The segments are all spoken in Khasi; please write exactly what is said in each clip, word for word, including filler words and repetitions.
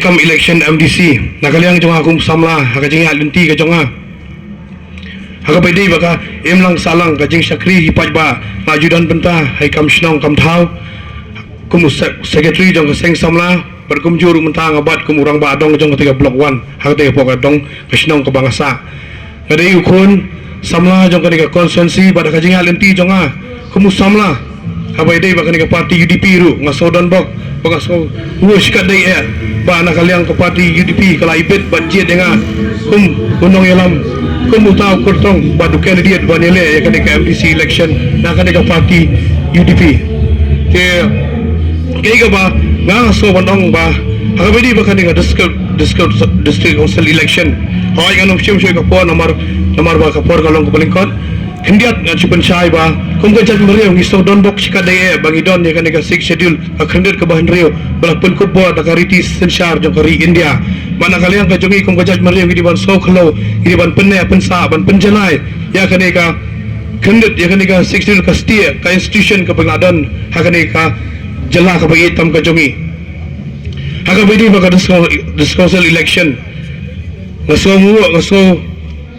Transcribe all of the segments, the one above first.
kam election M D C na ka liang jong nga kum u samla ha ka jingïaid lynti ka jong nga. Ha kaba ïadei bad ka imlang sahlang ka jingshakri ki paidbah, nga ju don bynta ha ki kam shnong kam thaw kum u se-, secretary jong ka seng samla, bad kumjuh ruh mynta nga bat kum u rangbah dong jong katei ka Block One ha katei ka pok ka dong ka shnong kaba nga sah. Nga dei u khun samla jong kane ka constituency bad ha ka jingïaid lynti jong nga kum u samla ha kaba ïadei bad kane ka party U D P ruh nga sngewdon bok bad nga sngew nguh shikatdei eh ba na ka liang ka party U D P ka la ibit bad jied ïa nga kum u nongïalam, kum uta u kyrtong bad u candidate ban ïaleh ïa kane ka M D C election na kane ka party U D P. Te kaei kaba nga sngew ban ong ba ha kaba ïadei bad kane ka district, district, district council election, hooid ngan ym shim shuh ka por namar, namar ba ka por ka long kaba lyngkot. Khyndiat ngan shu pynshai ba kum ka jaitbynriew ngi sngewdon bok shikatdei eh ba ngi don ïa kane ka Sixth Schedule, ka khyndiat kaba hynriew ba la pynkup bor da ka riti synshar jong ka ri India. Bad na ka liang ka jong ngi kum ka jaitbynriew ngi dei ban sngew khlaw, ngi dei ban pynneh pynsah, ban pynjanai ïa kane ka khyndiat, ïa kane ka Sixth Schedule, ka stieh, ka institution kaba ngi la don ha kane ka jylla kaba ïeit tam ka jong ngi. Ha kaba ïadei bad ka district, district council election, nga sngew nguh, nga sngew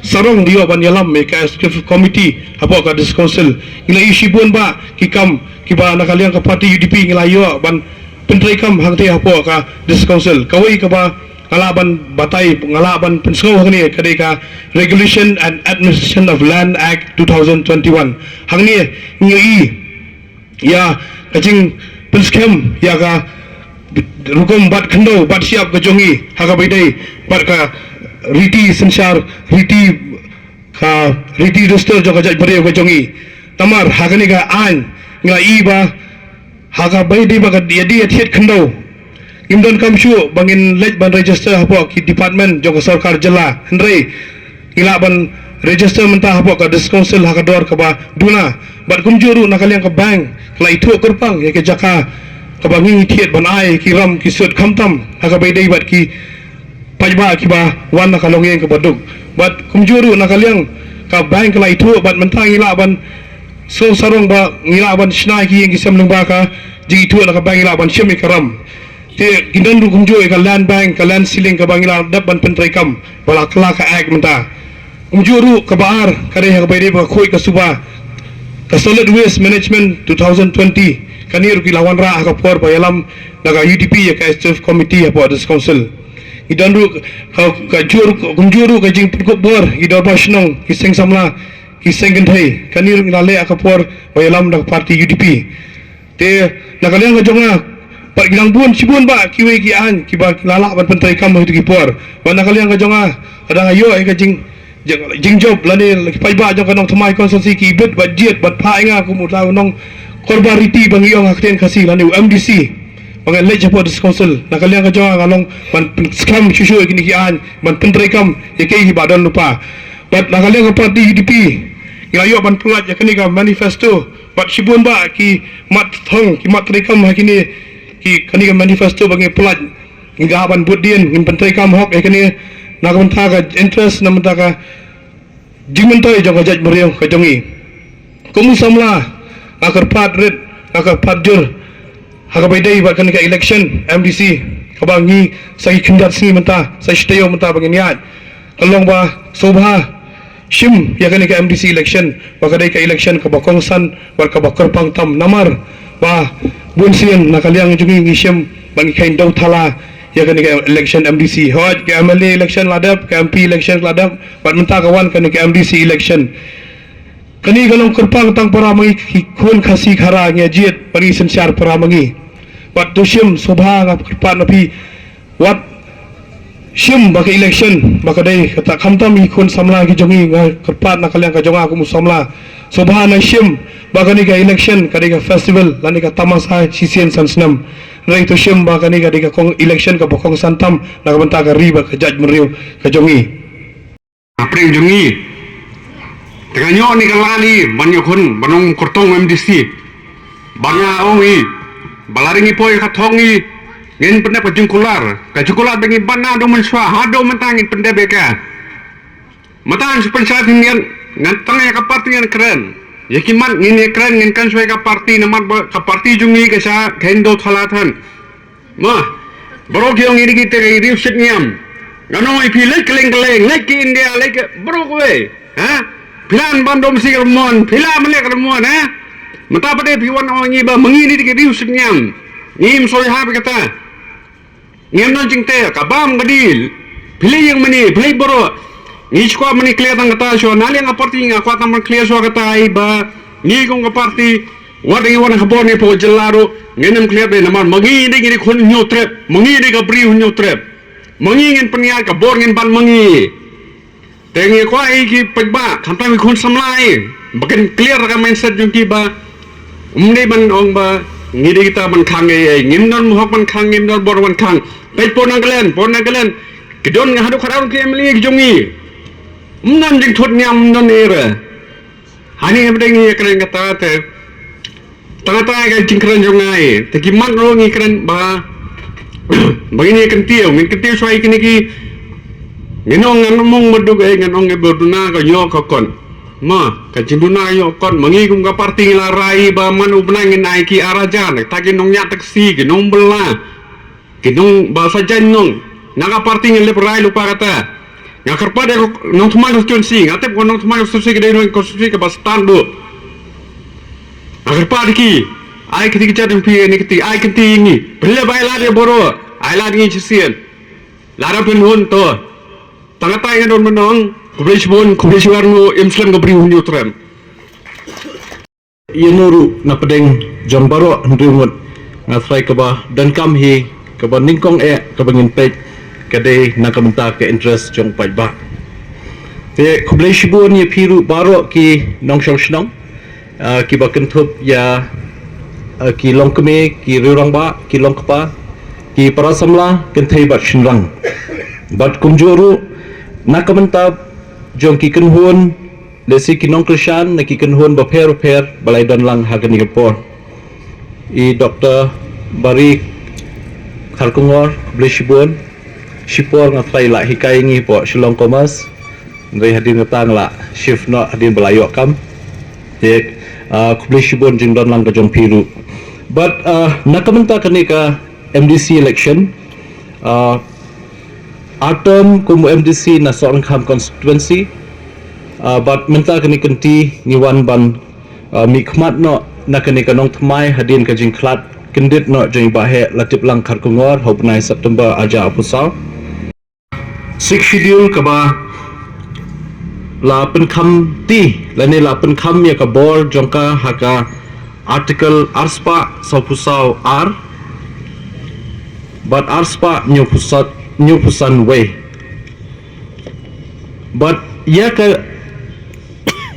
sarong da ïoh ban ïalam ïa ka executive committee hapoh ka district council. Ngi la ïoh shibun bah ki kam kiba na ka liang ka party U D P ngi la ïoh ban pyntreikam hangtei hapoh ka district council. Kawei kaba nga lah ban batai, nga lah ban pynsngew hangne ka dei ka Regulation and Administration of Land Act two thousand twenty-one. Hangne ngi ïohi ïa ka jingpynskhem ïa ka rukom bat khyndew bat shyiap ka jong ngi ha kaba ïadei bad ka riti synshar, riti, ka riti dustur jong ka jaitbynriew ka jong ngi. Namar ha kane ka aiñ ngi la ïohi ba ha kaba ïadei bad ka ïadei ïathied khyndew ngim donkam shuh ba ngin leit ban register hapoh ki department jong ka sorkar jylla, hynrei ngi lah ban register mynta hapoh ka district council ha ka dor kaba duna. Bad kumjuh ruh na ka liang ka bank ka la ithuh kyrpang ïa ka jaka kaba ngi ngi thied ban ai ki ram ki sut khamtam ha kaba ïadei bad ki paidbah kiba wan na ka longïing kaba duk. Bad kumjuh ruh na ka liang ka bank ka la ithuh bad mynta ngi lah ban sngewsarong ba ngi lah ban shna ïa ki ïing ki sem lyngba ka jingithuh na ka bank, ngi lah ban shim ïa ka ram. Te ki don ruh kumjuh ïa ka land bank, ka land ceiling kaba ngi la dep ban pyntreikam ba la kylla ka act mynta. Kumjuh ruh kaba ar ka dei ha kaba ïadei bad ka khuid ka suba, ka Solid Waste Management two thousand twenty. Kane ruh ki la wanrah ha ka por ba ïalam da ka U D P ïa ka Executive Committee hapoh District Council. Ngi don ruh ka, ka juh ruh, kumjuh ruh ka jingpynkup bor ïa ki dorbar shnong, ki seng samla, ki seng kynthei. Kane ruh ngi la leh ha ka por ba ïalam da ka party U D P. Te na ka liang ka jong nga pat ki dang bun shibun bah kiwei ki aiñ kiba la lah ban pyntreikam ha kito ki por. Bad na ka liang ka jong nga, lada nga ïoh ïa ka jing, jing, jingjop lane ki paidbah jong ka Nongthymmai constituency ki ibit bad jied bad phah ïa nga kum uta u nongkyrpad riti ba ngi ong ha ka ktien Khasi lane u M D C ba ngan leit shapoh District Council. Na ka liang ka jong nga nga long ban pynskhem shuh shuh ïa kine ki aiñ, ban pyntreikam ïa kiei kiba don lypa. Bad na ka liang ka party U D P ngi la ïoh ban pynlait ïa kane ka manifesto. Bad shibun bah ki mat thong, ki mat treikam ha kine ki, kane ka manifesto ba ngi pynlait. Ngi la hap ban bud dien, ngin pyntreikam hok ïa kane na ka bynta ka interest, na ka bynta ka jingmyntoi jong ka jaitbynriew ka jong ngi. Kum u samla nga kyrpad rit, nga kyrpad jur ha kaba ïadei bad kane ka election M D C kaba ngi sa ki khyndiat sngi mynta, sa shi taïew mynta ba ngin ïaid. Ka long ba sngewbha shim ïa kane ka M D C election ba ka dei ka election kaba kongsan bad kaba kyrpang tam, namar ba bun sien na ka liang jong ngi ngi shim ba ngi kheiñ dew thala ïa kane ka election M D C. Hooid, ka M L A election la dep, ka M P election la dep, bad mynta ka wan kane ka M D C election. Kane ka long kyrpang tang para ma ngi ki khun Khasi Khara, ngi ïa jied bad ngi synshar para ma ngi. Bad to shim, sngewbha nga kyrpad na phi, wat shim ba ka election ba ka dei kata, khamtam ki khun samla ki jong ngi, nga kyrpad na ka liang ka jong nga kum u samla. Sngewbha na shim ba kane ka election ka dei ka festival lane ka tamasa shisien san snem. Hynrei to shim ba kane ka dei ka kong, election kaba kongsan tam na ka bynta ka ri bad ka jaitbynriew ka jong ngi. Hapdeng jong ngi, te nga ñiuh ne ka la ni ban ïakhun ban ong kyrtong M D C. Ba nga ong i ba la ri ngi poi ka thong i, ngin pyndep ka jingkular, ka jingkular ba ngi ban na dong mynshuwa haduh mynta ngin pyndep ïa ka. Mynta ngan shu pynshai phi, ngan, ngan tang ïa ka party ngan kren. Ïa ki mat ngin ïa kren, ngin kren shuwa ïa ka party, namar ba ka party jong ngi ka sha kheiñ dew thala than. Ma, Baroh ki ong ïa kita ki riew shit niam. Nga ong ïa phi leit kylleng kylleng, leit ki India, leit ki baroh kawei. Ha? Phi lah ban dom shi ka mon, phi lah ban leh ka mon, ha? Mynta pat de phi wan ong ïa ngi ba ma ngi ne ki riew shit niam. Ngim soi ha phi kata. Ngim don jingteh, ka bam ka dil. Phi leit ïa mane, phi leit baroh. Ngi shu kwah mane clear tang kata shuwa, na liang ka party nga kwah tang ban clear shuwa kata ai ba ngi kum ka party. Wat ngi wan ha ka bor ne pdeng jylla ruh, ngin ym clear de namar ma ngi de ngi de khun Hynñiewtrep, ma ngi de ka briew Hynñiewtrep. Ma ngi ngin pynïaid ka bor ngin ban ma ngi. Te ngi kwah ïa ki paidbah, khamtam ki khun samla, ba kin clear ka mindset jong ki ba. Ym dei ban ong ba ngi dei kita ban khang ei ei, ngim don mohok ban khang, ngim don bor ban khang. Peit por Nagaland, por Nagaland. Ki don nga haduh khatar ki M L A ki jong ngi. Ym don jingthut niam, ym don ei re. Hani hapdeng ngi kren kata te. Tang kata ka jingkren jong ngi. Te ki mat ruh ngi kren ba. Ba ngin ïa kyntiew, ngin kyntiew shuwa ïa kine ki. Ngin ong ngan mong ba duk eh, ngan ong eh ba duna ka ïoh ka kot. Ma, ka jingduna ka ïoh kot, ma ngi kum ka party ngi la rai ba man u bnai ngin ai ki ar hajar, ta ki nongñiah taxi, ki nongbylla. Ki nong ba sa jan nong. Na ka party ngi lep rai lypa kata. Nga kyrpad ïa ka nongthymmai constituency, nga tip ka nongthymmai constituency ka dei nong constituency kaba stad duh. Nga kyrpad ki. Ai kti ki jat jong phi ne kti, ai kti ngi. Pynleh ba ai lad ïa baroh. Ai lad ngi shisien. Lada pynhun to. Tang kata nga don mynta. Khublei shibun, khublei shibun, im slem ka briew Hynñiewtrep. Ïano ruh na pdeng jong baroh hynriew ngut nga trai kaba donkam hi, kaba nyngkong eh kaba ngin peit ka dei na ka bynta ka interest jong paidbah. Te khublei shibun ïa phi ruh baroh ki nongshong shnong, ah, kiba kynthup ïa, ah, ki longkmie, ki rangbah, ki longkpa, ki para samla kynthei bad shynrang. Bad kumjuh ruh na ka bynta jong ki kynhun, lehse ki nongkyrshan na ki kynhun bapher bapher ba la ïadon lang ha kane ka por. I Doctor Barikharkongor, khublei shibun. Shipor nga trai la hikai ngi hapoh Shillong Commerce. Hynrei hadien kata nga la shift noh hadien ba la ïoh kam. Te, ah, khublei shibun jingdon lang ka jong phi ruh. Bad, ah, na ka bynta kane ka M D C election, ah, Ar term kum u M D C na Sohryngkham constituency. Ah, bad mynta kane ka kynti ngi wan ban, ah, mihkhmat noh na kane ka nongthymmai hadien ka jingkhlad kyndit noh jong i Bah Heh Latiplang Kharkongor ha u bnai September arhajar arphew saw. Sixth Schedule kaba la pynkhamti lane la pynkham ïa ka bor jong ka ha ka Article arspah sawphew saw ar bad arspah hynñiewphew san, hynñiewphew san wei. Bad ïa ka,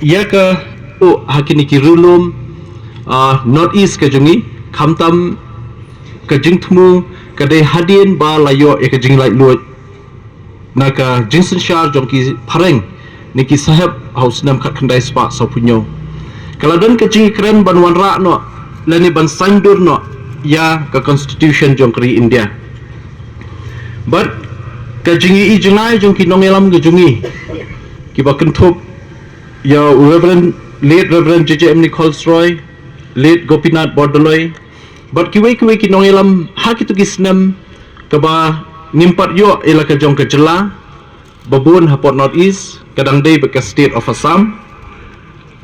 ïa ka, oh, ha kine ki riewlum, ah, North East ka jong ngi, khamtam ka jingthmu ka dei hadien ba la ïoh ïa ka jinglaitluid na ka jingsynshar jong ki phareng ne ki sahep ha u snem khatkhyndai spah sawphew hynñiew. Ka la don ka jingkren ban wanrah noh lane ban saiñdur noh ïa ka constitution jong ka ri India. Bad ka jingïohi jngai jong ki nongïalam ka jong ngi kiba kynthup ïa u Reverend, late Reverend J J M Nichols Roy, late Gopinath Bordoloi, bad kiwei kiwei ki nongïalam ha kito ki snem kaba ngim pat ïoh ïa la ka jong ka jylla ba bun hapoh North East, ka dang dei bad ka state of Assam.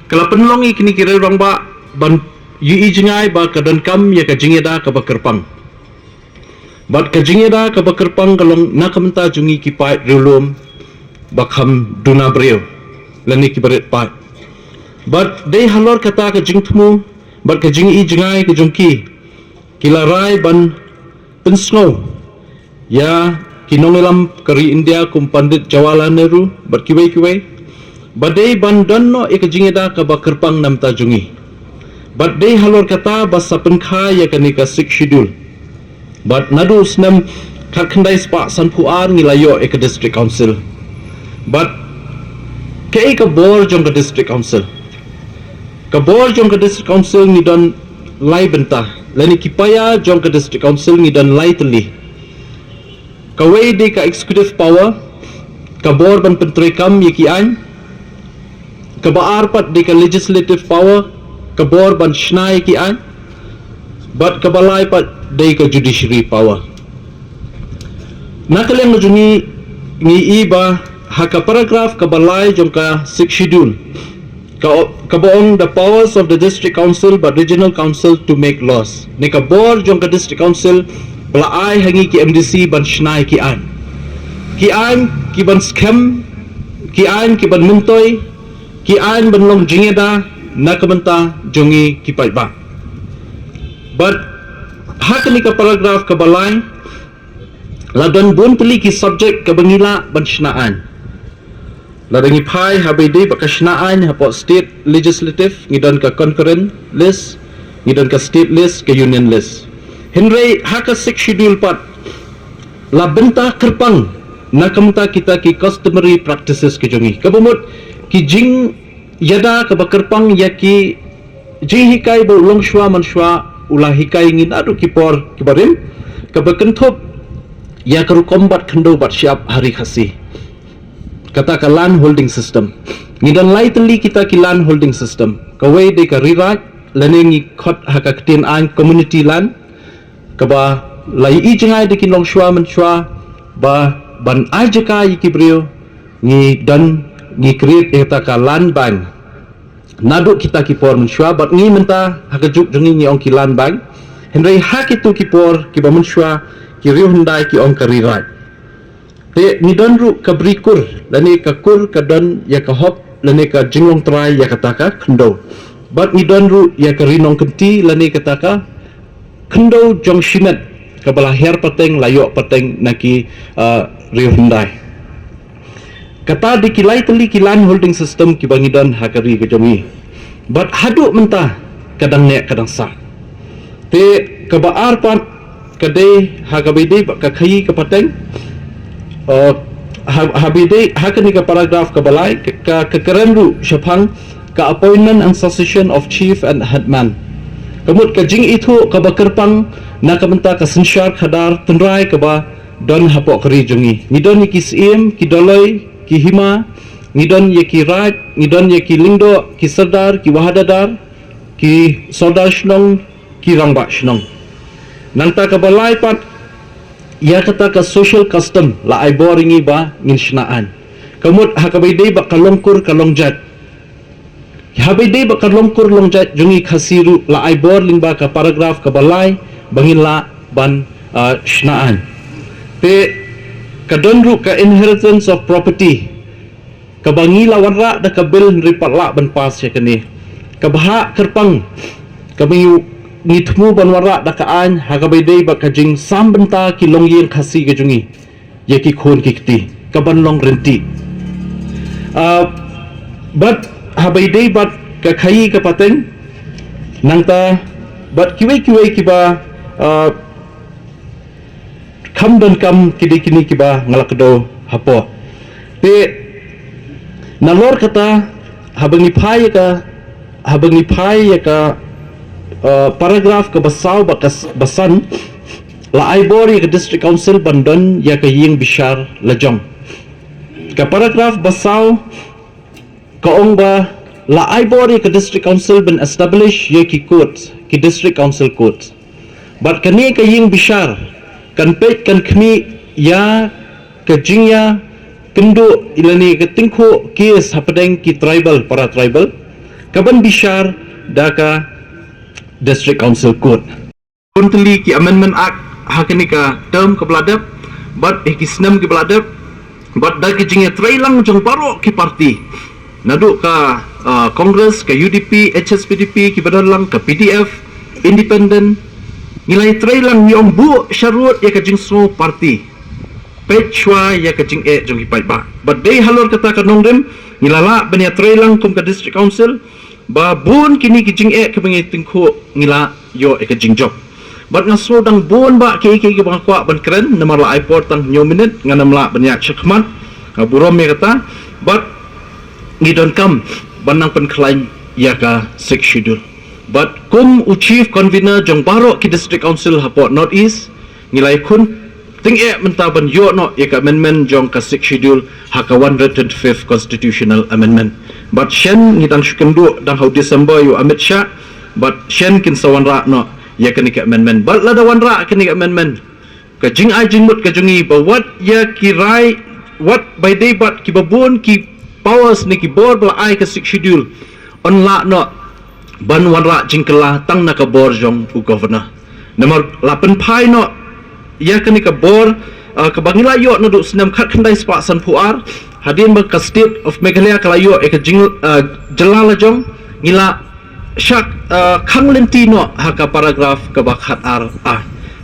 Ka la pynlong ïa kine ki rangbah ban ïohi jngai ba ka donkam ïa ka jingïada kaba kyrpang. Bad ka jingïada kaba kyrpang ka long na ka bynta jong ngi ki paid riewlum ba kham duna briew lane ki barit paid. Bad dei halor kata ka jingthmu bad ka jingïohi jngai ka jong ki, ki la rai ban pynsngew ïa ki nongïalam ka ri India kum Pandit Jawaharlal Nehru bad kiwei kiwei ba dei ban don noh ïa ka jingïada kaba kyrpang na ka bynta jong ngi. Bad dei halor kata ba sa pynkha ïa kane ka Sixth Schedule. Bad naduh u snem khatkhyndai spah sanphew ar ngi la ïoh ïa ka District Council. Bad kaei ka bor jong ka District Council? Ka bor jong ka District Council ngi don lai bynta lane ki paia jong ka District Council ngi don lai tylli. Kawei dei ka executive power, ka bor ban pyntreikam ïa ki aiñ. Kaba ar pat dei ka legislative power, ka bor ban shna ïa ki aiñ. Bad kaba lai pat dei ka judiciary power. Na ka liang jong ngi, ngi i ba ha ka paragraph kaba lai jong ka Sixth Schedule, ka, kaba ong the powers of the District Council bad Regional Council to make laws. Ne ka bor jong ka District Council ba la ai ha ngi ki M D C ban shna ïa ki aiñ. Ki aiñ ki ban skhem, ki aiñ ki ban myntoi, ki aiñ ban long jingïada na ka bynta jong ngi ki paidbah. Bad ha kane ka paragraph kaba lai, la don bun tylli ki subject kaba ngi lah ban shna aiñ. Lada ngi phai ha ba ïadei bad ka shna aiñ hapoh state legislative, ngi don ka concurrent list, ngi don ka state list, ka union list. Hynrei ha ka Sixth Schedule pat la bynta kyrpang na ka bynta kita ki customary practices ki jong ngi. Kaba mut ki jingïada kaba kyrpang ïa ki jinghikai ba u longshuwa manshuwa u la hikai ngi naduh ki por kiba rim, kaba kynthup ïa ka rukom bat khyndew bat shyiap ha ri Khasi. Kata ka land holding system. Ngi don lai tylli kita ki land holding system. Kawei dei ka ri raid, lane ngi khot ha ka ktien aiñ community land, kaba la ïohi jngai da ki longshuwa manshuwa ba ban ai jaka ïa ki briew, ngi don, ngi create ïa kata ka land bank. Naduh kita ki por mynshuwa, bad ngi mynta ha ka juk jong ngi ngi ong ki land bank. Hynrei ha kitu ki por kiba mynshuwa, ki riew hyndai ki ong ka ri raid. Te ngi don ruh ka bri kur, lane ka kur ka don ïa ka hok, lane ka jinglong trai ïa kata ka khyndew. Bad ngi don ruh ïa ka ri nongkynti, lane kata ka khyndew jong shimet, kaba la hiar pateng, la ïoh pateng na ki, ah, riew hyndai. Kata dei ki lai tylli ki land holding system kiba ngi don ha ka ri ka jong ngi. Bad haduh mynta ka dang neh ka dang sah. Te kaba ar pat ka dei ha kaba ïadei bad ka khaïi ka pateng. Uh, ha, ha ba ïadei ha kane ka paragraph kaba lai, ka, ka, ka kren ruh shaphang ka appointment and succession of chief and headman. Ka mut ka jingithuh kaba kyrpang na ka bynta ka synshar khadar tynrai kaba don hapoh ka ri jong ngi. Ngi don ïa ki syiem, ki dolloi, ki hima, ngi don ïa ki raid, ngi don ïa ki lyngdoh, ki sordar, ki wahadadar, ki sordar shnong, ki rangbah shnong. Nangta kaba lai pat, ïa kata ka social custom la ai bor ïa ngi ba ngin shna aiñ. Ka mut ha kaba ïadei bad ka longkur ka longjait. Ha ba ïadei bad ka longkur longjait jong ngi Khasi ruh la ai bor lyngba ka paragraph kaba lai ba ngin lah ban, ah, shna aiñ. Te ka don ruh ka inheritance of property, kaba ngi la wanrah da ka bill hynrei pat lah ban pass ïa kane. Kaba hap kyrpang, kaba ngi, ngi thmu ban wanrah da ka aiñ ha kaba ïadei bad ka jingsam bynta ki longïing Khasi ka jong ngi ïa ki khun ki kti, kaban long rynti. Ah, bad ha ba ïadei bad ka khaïi ka pateng, nangta bad kiwei kiwei kiba, ah, kham donkam ki dei kine kiba nga la kdew hapoh. Te nalor kata, ha ba ngi phai ïa ka, ha ba ngi phai ïa ka, uh, paragraph kaba saw bad ka s-, ba san, la ai bor ïa ka District Council ban don ïa ka ïing bishar lajong. Ka paragraph ba saw ka ong ba la ai bor ïa ka District Council ban establish ïa ki court, ki District Council Court. Bad kane ka ïing bishar kan peit kan khmih ïa ka jingïakynduh lane ka tyngkhuh case hapdeng ki tribal, para tribal, kaban bishar da ka District Council Court. Bun tylli ki Amendment Act ha kane ka term kaba la dep, bad ha ki snem kiba la dep, bad da ki jingïatreilang jong baroh ki party. Naduh ka, ah, Congress, ka U D P, H S P D P, kiba don lang, ka P D F, Independent, ngi la ïatreilang, ngi ong buh sharud ïa ka jingsngew party. Peit shuwa ïa ka jingeh jong ki paidbah. Bad dei halor kata ka nongrim, ngi la lah ban ïatreilang kum ka District Council, ba bun kine ki jingeh kiba ngi tyngkhuh ngi la ïoh ïa ka jingjop. Bad nga sngew dang bun bah kiei kiei kiba nga kwah ban kren, namar la ai por tang hynñiew minit, ngan ym lah ban ïaid shakhmat, nga burom ïa kata, bad ngi donkam ban nang pynkhlaiñ ïa ka Sixth Schedule. Bad kum u Chief Convener jong baroh ki District Council hapoh North East, ngi la ïakhun tyngeh mynta ban ïoh noh ïa ka amendment jong ka Sixth Schedule ha ka one hundred twenty-fifth Constitutional Amendment. Bad shen ngi dang shu kynduh dang ha u December ïa u Amit Shah, bad shen kin sa wanrah noh ïa kane ka amendment. Bad lada wanrah kane ka amendment, ka jingai jingmut ka jong ngi ba wat ïa ki rai, wat bai dei bad kiba bun ki powers ne ki bor ba la ai ka Sixth Schedule, yn lah noh ban wanrah jingkylla tang na ka bor jong u Governor. Namar la pynphai noh ïa kane ka bor, uh, kaba ngi la ïoh naduh snem khatkhyndai spah sanphew ar, hadien ba ka State of Meghalaya ka la ïoh ïa ka jing, uh, jylla lajong, ngi la shah, uh, khang lynti noh ha ka paragraph kaba khatar A.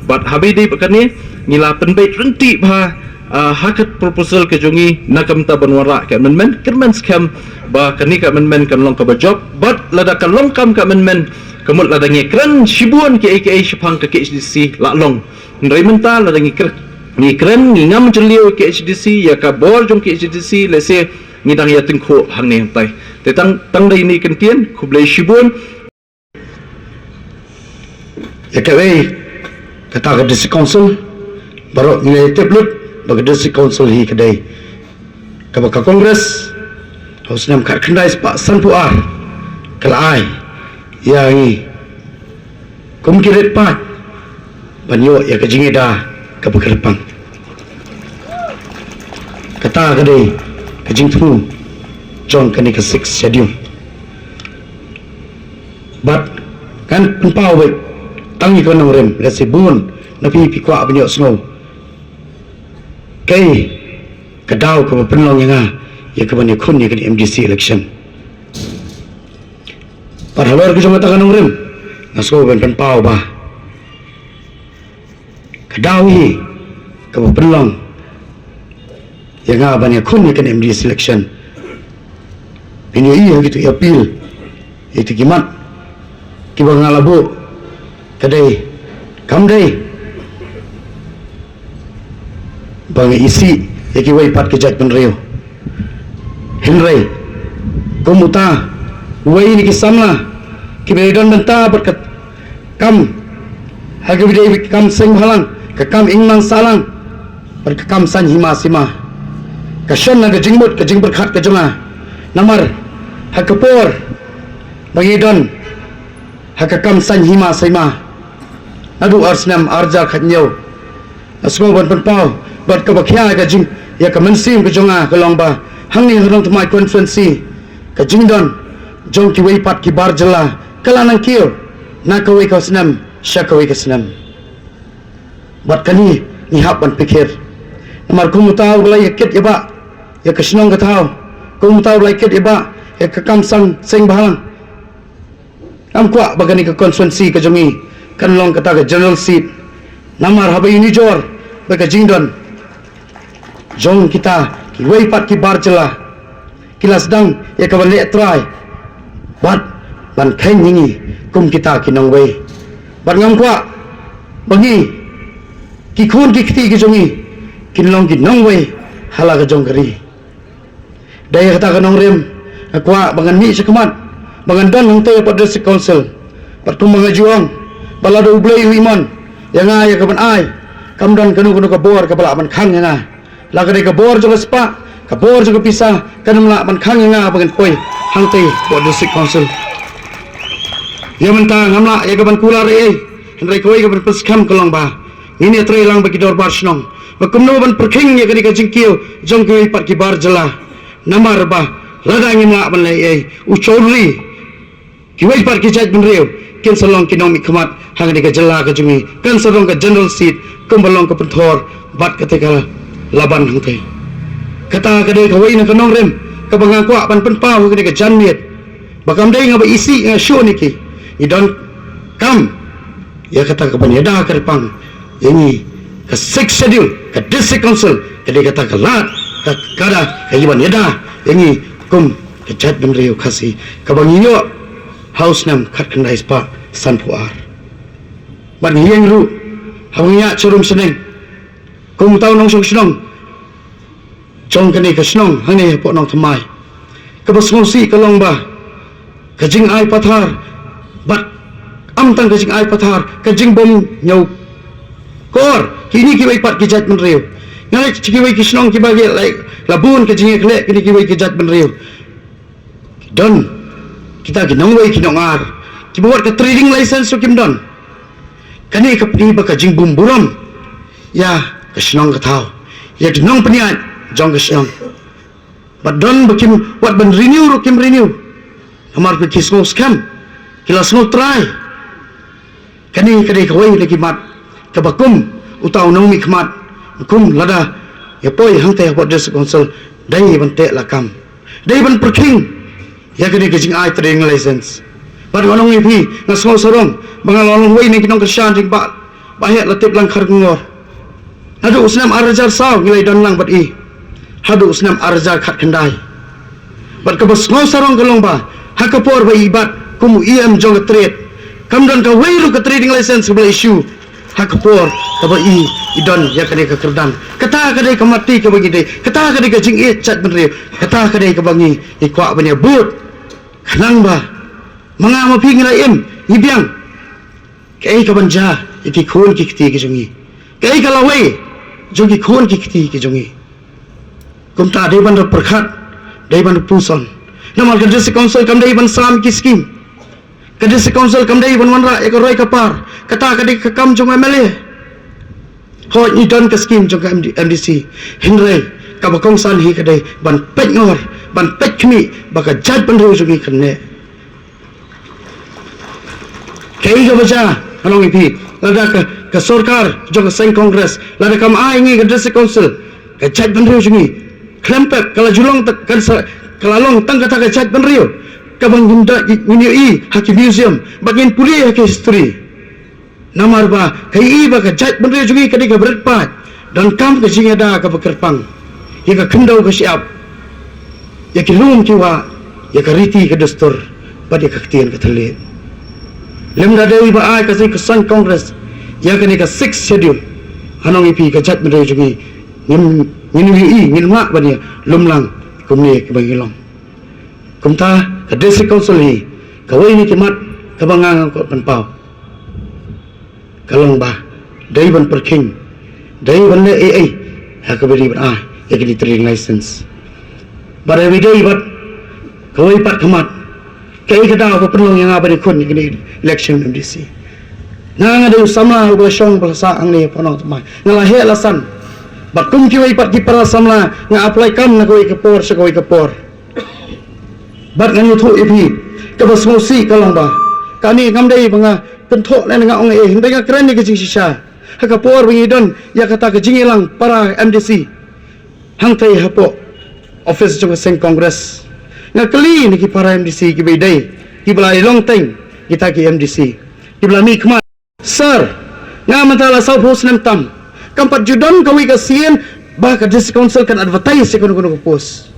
Bad haba ïadei bad kane, ngi la pynbeit ryntih bha, uh, ha ka proposal ka jong ngi na ka bynta ban wanrah ka amendment, kyrmen skhem ba kane ka amendment kan long kaba jop, bad lada ka long kam ka amendment, ka mut lada ngi kren shibun kiei kiei shaphang ka K H A D C la long. Hynrei mynta lada ngi kren, ngi kren, ngi ngam jylliew K H A D C, ïa ka bor jong K H A D C, lehse ngi dang ïa tyngkhuh hangne hangtai. Te tang, tang da ine i kyntien, khublei shibun. Ïa kawei, kata ka District Council, baroh ngi la tip lut ba ka District Council hi ka dei kaba ka Congress ha u snem khatkhyndai spah sanphew ar ka la ai ïa ngi kum ki rit paid ban ïoh ïa ka jingïada kaba kyrpang. Kata ka dei ka jingthmu jong kane ka Sixth Schedule. Bad ngan pynpaw beit tang ïa ka nongrim, lehse bun na phi phi kwah ban ïohsngew kaei ka daw kaba pynlong ïa nga ïa kaban ïakhun ïa ka M D C election. Bad halor ka jong kata ka nongrim, nga sngew ban pynpaw ba ka daw hi kaba pynlong ïa nga ban ïakhun ïa ka M D C election. Phin ïohi ha kito ki appeal, ïa kito ki mat kiba nga la buh, ka dei, kam dei ba nga isih ïa kiwei pat ki jaitbynriew. Hynrei kum uta uwei na ki samla kiba dei don bynta bad ka kam ha kaba dei ka kam seng bhalang, ka kam ingmang sahlang bad ka kam saiñ hima sima, ka shon na ka jingmut ka jingpyrkhat ka jong nga. Namar ha ka por ba ngi don ha ka kam saiñ hima sima naduh ar snem ar hajar khathynñiew, nga sngew ban pynpaw bad kaba khia ïa ka jing, ïa ka mynsiem ka jong nga ka long ba hangne ha Nongthymmai constituency ka jingdon jong kiwei pat ki bar jylla ka la nangkiew na kawei ka snem sha kawei ka snem. Bad kane ngi hap ban pyrkhat. Namar kum uta uba la ïa kit ïa ba ïa ka shnong ka thaw, kum uta uba la ïa kit ïa ba ïa ka kam saiñ seng bhalang, ngam kwah ba kane ka constituency ka jong ngi kan long kata ka general seat. Namar haba ïa nujor bad ka jingdon jong kita kiwei pat ki bar jylla, ki la sdang ïa kaban leh trai bad ban kheiñ ïa ngi kum kita ki nongwei. Bad ngam kwah ba ngi, ki khun ki kti ki jong ngi, kin long ki nongwei ha la ka jong ka ri. Da ïa kata ka nongrim nga kwah ba ngan mih sha khmat, ba ngan don hangtei hapoh District Council. Bad kumba nga ju ong ba lada U Blei u imon ïa nga ïa kaban ai, kam don kano kano ka bor kaba lah ban khang ïa nga. La ka dei ka bor jong ka spah, ka bor jong ka pisa, kan ym lah ban khang ïa nga ba ngan poi hangtei hapoh District Council. Ïa mynta ngam lah ïa kaban kular ei ei, hynrei kawei kaban pynskhem ka long ba ngin ïatreilang bad ki dorbar shnong ba kumno ban pyrkhing ïa kane ka jingkiew jong kiwei pat ki bar jylla. Namar ba lada ngim lah ban leh ei ei, u Chowdhury, kiwei pat ki jaitbynriew kin sa long ki nongmihkhmat ha kane ka jylla ka jong ngi, kan sa long ka general seat kumba long ka Pynthor bad kata ka Laban hangtei. Kata ka dei kawei na ka nongrim kaba nga kwah ban pynpaw ha kane ka janmiet, ba kam dei nga ba isih nga shu niki. Ngi donkam ïa kata kaban ïada kyrpang ïa ngi, ka Sixth Schedule, ka District Council ka dei kata ka lad, ka, ka da ka ïa ban ïada ïa ngi kum ka jaitbynriew Khasi kaba ngi ïoh ha u snem khatkhyndai spah sanphew ar. Bad ngi ïeng ruh haba ngi ïaid sharum shnong kum uta u nongshong shnong jong kane ka shnong hangne hapoh Nongthymmai. Kaba sngewsih ka long ba ka jingai pathar, bad ym tang ka jingai pathar, ka jingbym ñiewkor kine kiwei pat ki jaitbynriew. Nga ngeit kiwei ki shnong kiba ki la, la bun ka jingïakhleh kine kiwei ki jaitbynriew. Don kita ki nongwei ki nongar kiba wat ka trading license ruh kim don. Kane ka pyni ba ka jingbymburom ïa ka shnong ka thaw, ïa ki nongpynïaid jong ka shnong. Bad don ba kim, wat ban renew ruh kim renew. Namar ba ki sngew skhem, ki la sngew trai. Kane ka dei kawei na ki mat kaba kum uta u nongmihkhmat, kum lada ïa poi hangta hapoh District Council, dei ban teh lakam, dei ban pyrkhing ïa kane ka jingai trading license. Bad nga ong ïa phi, nga sngew sarong ba nga la long wei na ki nongkyrshan jingbah, ba heh la tip lang khar kongor. Naduh u snem ar hajar saw ngi la ïadon lang bad i haduh u snem ar hajar khatkhyndai. Bad kaba sngew sarong ka long ba ha ka por ba i bat kum u E M jong ka trade, kam don kawei ruh ka trading license ba la issue ha ka por kaba i, i don ïa kane ka kyrdan. Kata ka dei ka mati kaba ngi dei, kata ka dei ka jingïeit jaitbynriew, kata ka dei kaba ngi, ngi kwah ban ïa bud. Khnang ba ma nga ma phi ngi la im, ngi biang. Kaei ka ban jia ïa ki khun ki kti ki jong ngi? Kaei ka lawei jong ki khun ki kti ki jong ngi? Kumta dei ban da pyrkhat, dei ban da puson. Namar ka District Council kam dei ban sam ki skim. Ka District Council kam dei ban wanrah ïa ka roi ka par. Kata ka dei ka kam jong M L A. Hooid, ngi don ka skim jong ka M D, M D C. Hynrei kaba kongsan hi ka dei ban peit ngor, ban peit khmih ba ka jaitbynriew jong ngi kan neh. Kaei kaba jia, ngan ong ïa phi, lada ka, ka sorkar jong ka seng Congress, lada kam ai ngi ka District Council, ka jaitbynriew jong ngi khlem pep, ka la ju long tang, kan sa, ka la long tang kata ka jaitbynriew kaba ngin da, ngin ïohi ha ki museum, ba ngin pule ha ki history. Namar ba ka ïohi ba ka jaitbynriew jong ngi ka dei kaba rit paid, donkam ka jingïada kaba kyrpang ïa ka khyndew ka shyiap, ïa ki lum ki wah, ïa ka riti ka dustur, bad ïa ka ktien ka thylliej. Lymda dei ba ai ka seng, ka seng Congress ïa kane ka Sixth Schedule, ngan ong ïa phi, ka jaitbynriew jong ngi ngin, ngin ïohi, ngin lah ban ïa lumlang kumne kiba ngi long. Kumta ka District Council hi kawei na ki mat kaba nga, nga kwah pynpaw ka long ba dei ban pyrkhing, dei ban leh ei ei ha kaba dei ban ai ïa kine ki trading license. Bad everyday bad kawei pat ka mat, kaei ka daw ba pynlong ïa nga ban ïakhun ïa kane election M D C? Nga, nga dei u samla uba la shong ba la sah hangne hapoh Nongthymmai. Nga la heh la san. Bad kum kiwei pat ki para samla nga apply kam na kawei ka por sha kawei ka por. Bad ngan ïathuh ïa phi, kaba sngewsih ka long ba kane ngam dei ba nga kynthoh ne nga ong ei, hynrei nga kren ïa ka jingshisha. Ha ka por ba ngi don ïa kata ka jingïalang para M D C hangtei hapoh office jong ka seng Congress, nga kylli na ki para M D C kiba ïadei, kiba la ïalong teng kita ki M D C, kiba la mihkhmat. Sir, nga mynta la sawphew snem tam, kam pat ju don kawei ka sien ba ka District Council kan advertise ïa kano kano ka post.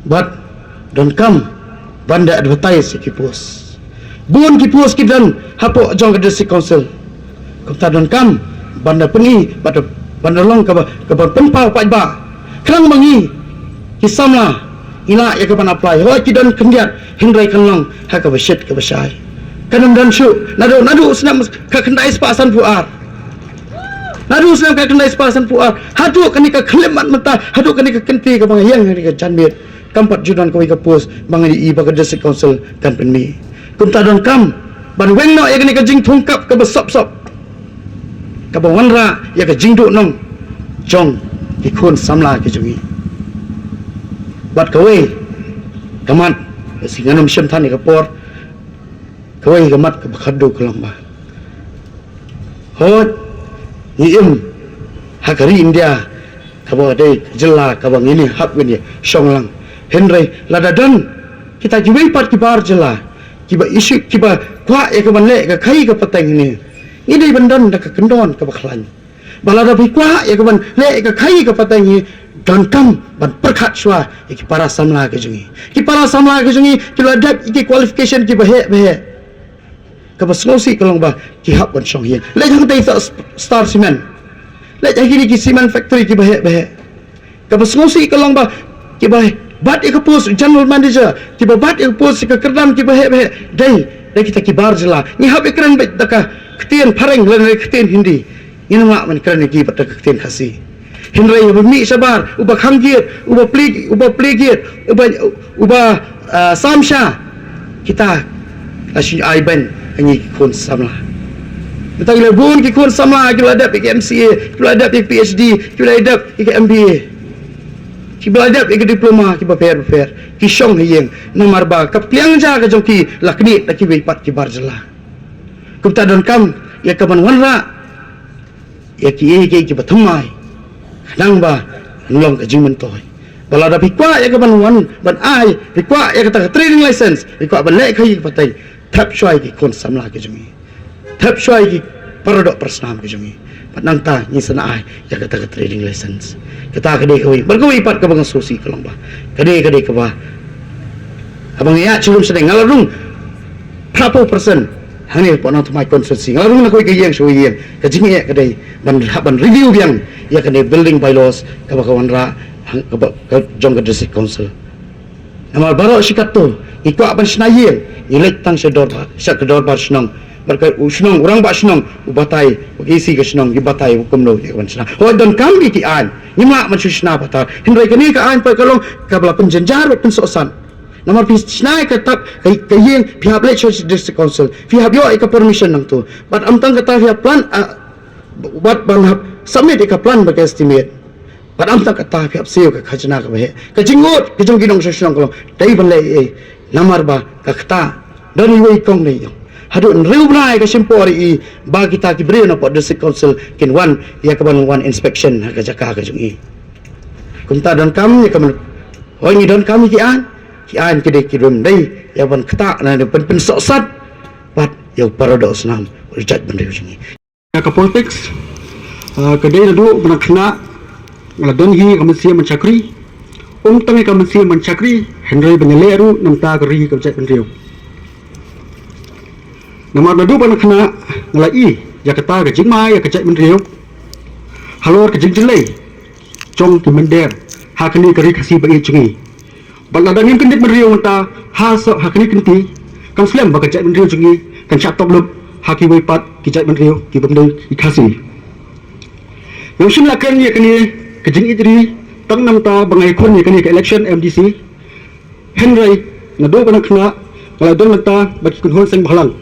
Bad donkam ban da advertise ïa ki post. Bun ki post ki don hapoh jong ka District Council. Kumta donkam ban da pyni, ban da, ban da long kaba, kaba pynpaw paidbah. Khnang ba ngi ki samla ngi lah ïa kaban apply. Hooid ki don khyndiat, hynrei kan long ha kaba shit kaba shai. Kan ym don shuh naduh, naduh u snem khatkhyndai spah sanphew ar. Naduh u snem khatkhyndai spah sanphew ar haduh kane ka khyllipmat mynta, haduh kane ka kynti kaba nga ïeng ha kane ka janmiet, kam pat ju don kawei ka post ba ngi ïohi ba ka District Council kan pynmih. Kumta donkam ban weng noh ïa kane ka jingthung kap kaba sop sop, kaba wanrah ïa ka jingduhnong jong ki khun samla ki jong ngi. Bad kawei ka mat, lehse ngan ym shim than ïa ka por, kawei ka mat kaba khatduh ka long ba, hooid, ngi im ha ka ri India kaba dei ka jylla kaba ngin ïa hap ngin ïa shong lang. Hynrei lada don kita kiwei pat ki bar jylla kiba issue, kiba kwah ïa kaban leh ka khaii ka pateng hangne, ngi dei ban don da ka kyndon kaba khlaiñ. Ba lada phi kwah ïa kaban leh ka khaii ka pateng hi, donkam ban pyrkhat shuwa ïa ki para samla ki jong ngi. Ki para samla ki jong ngi ki la dep ïa ki qualification kiba heh ba heh. Kaba sngewsih ka long ba ki hap ban shong hiar. Leit hangtei sa Star Cement, leit ha kine ki cement factory kiba heh ba heh. Kaba sngewsih ka long ba kiba bat ïa ka post general manager, kiba bat ïa ka post ka kyrdan kiba heh ba heh, dei, dei kita ki bar jylla. Ngi hap ïa kren beit da ka ktien phareng lane da ka ktien Hindi. Ngin ym lah ban kren ïa ki bad da ka ktien Khasi. Hynrei uba mih shabar, uba khang gate, uba plie, uba plie gate, uba, uba, ah, sam sha, kita la shu ai ban Hangne ki khun samla. Mynta ki la bun ki khun samla, ki la dep ïa ka M C A, ki la dep ïa ka P H D, ki la dep ïa ka M B A. Ki la dep ïa ka diploma, ki bapher bapher. Ki shong ha ïing, namar ba ka pliang ja ka jong ki la knieh da kiwei pat ki bar jylla. Kumta donkam ïa ka ban wanrah ïa kiei kiei kiba thymmai, khnang ba yn long ka jingmyntoi. Ba lada phi kwah ïa ka ban wan ban ai, phi kwah ïa kata ka trading license, phi kwah ban leh khaïi ka pateng, thep shuwa ïa ki khun samla ki jong ngi, thep shuwa ïa ki paradoh parasnam ki jong ngi. Bad nangta ngin sa ai ïa kata ka trading license. Kata ka dei kawei, bad kawei pat kaba nga sngewsih ka long ba ka dei, ka dei kaba, haba nga ïaid sha rum sha dei, nga la rung phra phew percent hangne hapoh Nongthymmai constituency. Nga la rung na kawei ka ïing sha kawei ka ïing. Ka jingeh ka dei ban, ban review biang ïa kane building bylaws kaba ka wanrah hang, kaba, ka jong ka district council. Namar baroh shi katto ngi kwah ban shna ïing, ngi leit tang sha dorbar, sha ka dorbar shnong. Bad ka u shnong, u rangbah shnong u batai, u A C ka shnong u batai u kumno ïa ka ban shna. Hooid, donkam ïa ki aiñ, ngim lah ban shu shna patar. Hynrei kane ka aiñ pat ka long kaba la pynjynjar bad pynsohsat. Namar phi shna ïa ka tab, ka, ka ïing, phi hap leit sha district council, phi hap ïoh ïa ka permission nangto. Bad ym tang kata, phi hap plan, ah, bad ban hap submit ïa ka plan bad ka estimate. Bad ym tang kata, phi hap siew ka khajna kaba heh. Ka jingngud ka jong ki nongshong shnong ka long, dei ban leh ei ei, namar ba ka ktah don iwei i kong ne i yong. Haduh hynriew bnai ka shim por ïa i ba kita ki briew na pdeng district council kin wan ïa ka ban wan inspection ha ka jaka ka jong i. Kumta donkam ïa ka ban, hooid, ngi donkam ïa ki aiñ, ki aiñ ki dei ki rem dei ïa ban ktah na, ban pynsohsat bad ïa u paradoh snam u jaitbynriew jong ngi. Ïa ka politics, ah, ka dei naduh ba nga khynnah nga la don hi ka mynsiem ban shakri. Ym tang ïa ka mynsiem ban shakri, hynrei ban ïaleh ruh na ka bynta ka ri ka jaitbynriew. Namar naduh ba nga khynnah nga la i ïa kata ka jingma ïa ka jaitbynriew halor ka jingjyllei jong ki mynder ha kane ka ri Khasi ba ïeit jong ngi. Bad lada ngim kyndit bynriew mynta ha sa, ha kane ka lynti, kam slem ba ka jaitbynriew jong ngi kan shah top lup ha kiwei pat ki jaitbynriew kiba ym dei ki Khasi. Ngam shym la kren ïa kane ka jingïeit ri tang namar ba nga ïakhun ïa kane ka election M D C. Hynrei naduh ba nga khynnah nga la don mynta bad ki kynhun seng bhalang.